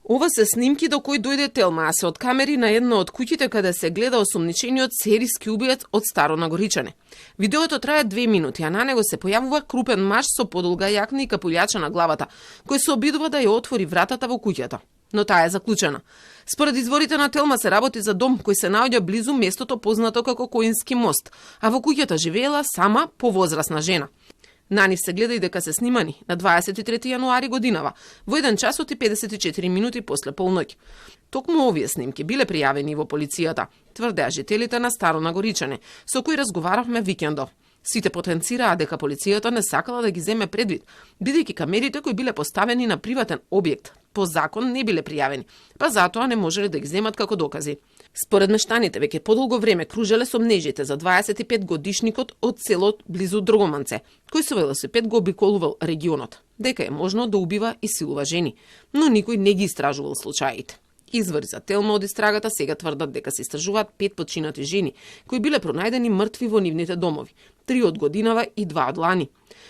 Ова се снимки до кои дојде Телма, а се од камери на една од куќите каде се гледа осомничениот сериски убиец од Старо Нагоричане. Видеото трае 2 минути, а на него се појавува крупен маж со подолга јакна и капулјача на главата, кој се обидува да ја отвори вратата во куќата. Но таа е заклучена. Според изворите на Телма се работи за дом кој се наоѓа близу местото познато како Коински мост, а во куќата живеела сама повозрасна жена. На нив се гледа и дека се снимани на 23 јануари годинава, во 1 часот и 54 минути после полноќ. Токму овие снимки биле пријавени во полицијата, тврдеа жителите на Старо Нагоричане, со кои разговаравме викендов. Сите потенцираа дека полицијата не сакала да ги земе предвид, бидејќи камерите кои биле поставени на приватен објект по закон не биле пријавени, па затоа не можеле да ги земат како докази. Според мештаните, веќе подолго време кружеле сомнежите за 25 годишникот од селот близу Дргоманце, кој со велосипед го обиколувал регионот, дека е можно да убива и силува жени, но никој не ги истражувал случаите. Извори за Телма од истрагата сега тврдат дека се истражуваат 5 починати жени, кои биле пронајдени мртви во нивните домови, 3 од годинава и 2 од лани.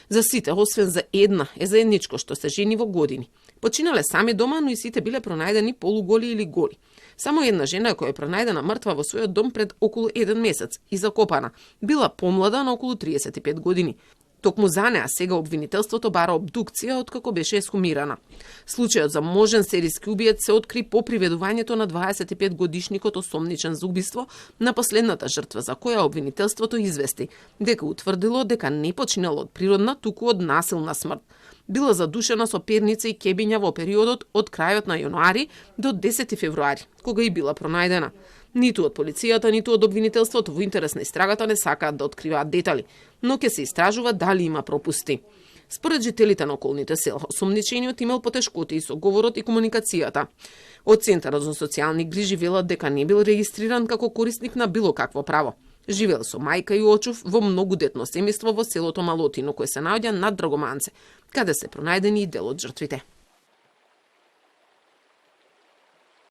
За сите, освен за една, е заедничко што се жени во години. Починале сами дома, но и сите биле пронајдени полуголи или голи. Само една жена која е пронајдена мртва во својот дом пред околу 1 месец и закопана, била помлада на околу 35 години. Токму за неа сега обвинителството бара обдукција откако беше есхумирана. Случајот за можен сериски убиец се откри по приведувањето на 25 годишникот осомничен за убиство на последната жртва за која обвинителството извести дека утврдило дека не починало од природна, туку од насилна смрт. Била задушена со перница и кебиња во периодот од крајот на јануари до 10 февруари, кога и била пронајдена. Ниту од полицијата, ниту од обвинителството во интерес на истрагата не сакаат да откриваат детали, но ќе се истражува дали има пропусти. Според жителите на околните села, осомничениот имал потешкоти со говорот и комуникацијата. Од Центарот за социјални грижи велат дека не бил регистриран како корисник на било какво право. Живел со мајка и очув во многудетно семејство во селото Малотино, кое се наоѓа над Дргоманце, каде се пронајдени и дел од жртвите.